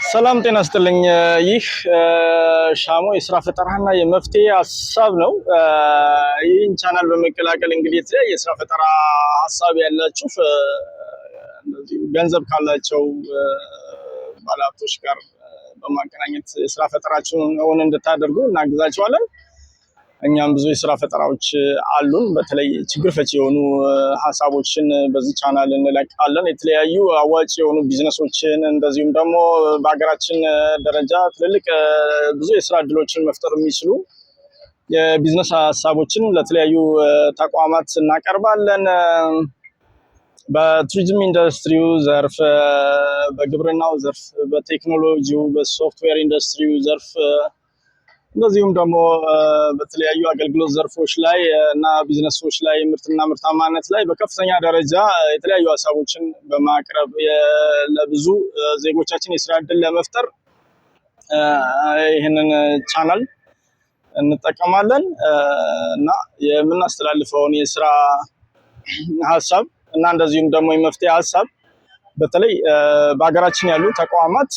ሰላም ጤና ይስጥልኝ። ይህ ሻሞ የስራ ፈጠራና የመፍትሄ ሀሳብ ነው። ይህን ቻናል በመቀላቀል እንግዲህ የተለያየ የስራ ፈጠራ ሀሳብ ያላችሁ እንደዚሁ ገንዘብ ካላቸው ባለሀብቶች ጋር በማገናኘት የስራ ፈጠራችሁን እውን እንድታደርጉ እናግዛችኋለን። እኛም ብዙ የስራ ፈጠራዎች አሉን። በተለይ ችግር ፈቺ የሆኑ ሀሳቦችን በዚህ ቻናል እንለቃለን። የተለያዩ አዋጭ የሆኑ ቢዝነሶችን እንደዚሁም ደግሞ በሀገራችን ደረጃ ትልልቅ ብዙ የስራ እድሎችን መፍጠር የሚችሉ የቢዝነስ ሀሳቦችን ለተለያዩ ተቋማት እናቀርባለን። በቱሪዝም ኢንዱስትሪው ዘርፍ፣ በግብርናው ዘርፍ፣ በቴክኖሎጂው፣ በሶፍትዌር ኢንዱስትሪው ዘርፍ እንደዚሁም ደግሞ በተለያዩ አገልግሎት ዘርፎች ላይ እና ቢዝነሶች ላይ ምርትና ምርታማነት ላይ በከፍተኛ ደረጃ የተለያዩ ሀሳቦችን በማቅረብ ለብዙ ዜጎቻችን የስራ እድል ለመፍጠር ይህንን ቻናል እንጠቀማለን እና የምናስተላልፈውን የስራ ሀሳብ እና እንደዚሁም ደግሞ የመፍትሄ ሀሳብ በተለይ በሀገራችን ያሉ ተቋማት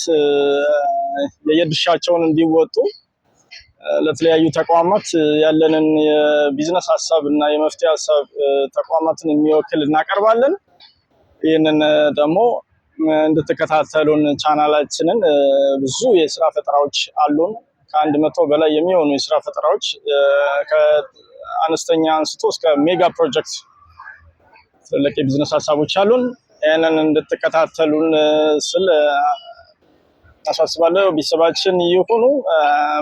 የየድርሻቸውን እንዲወጡ ለተለያዩ ተቋማት ያለንን የቢዝነስ ሀሳብ እና የመፍትሄ ሀሳብ ተቋማትን የሚወክል እናቀርባለን። ይህንን ደግሞ እንድትከታተሉን ቻናላችንን፣ ብዙ የስራ ፈጠራዎች አሉን። ከ100 በላይ የሚሆኑ የስራ ፈጠራዎች ከአነስተኛ አንስቶ እስከ mega project ትልልቅ የቢዝነስ ሀሳቦች አሉን። ይህንን እንድትከታተሉን ስል አሳስባለሁ። ቤተሰባችን ይሁኑ።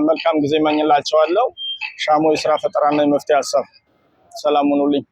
መልካም ጊዜ እመኝላቸዋለሁ። ሻሞ የስራ ፈጠራና የመፍትሄ ሀሳብ። ሰላም ሁኑልኝ።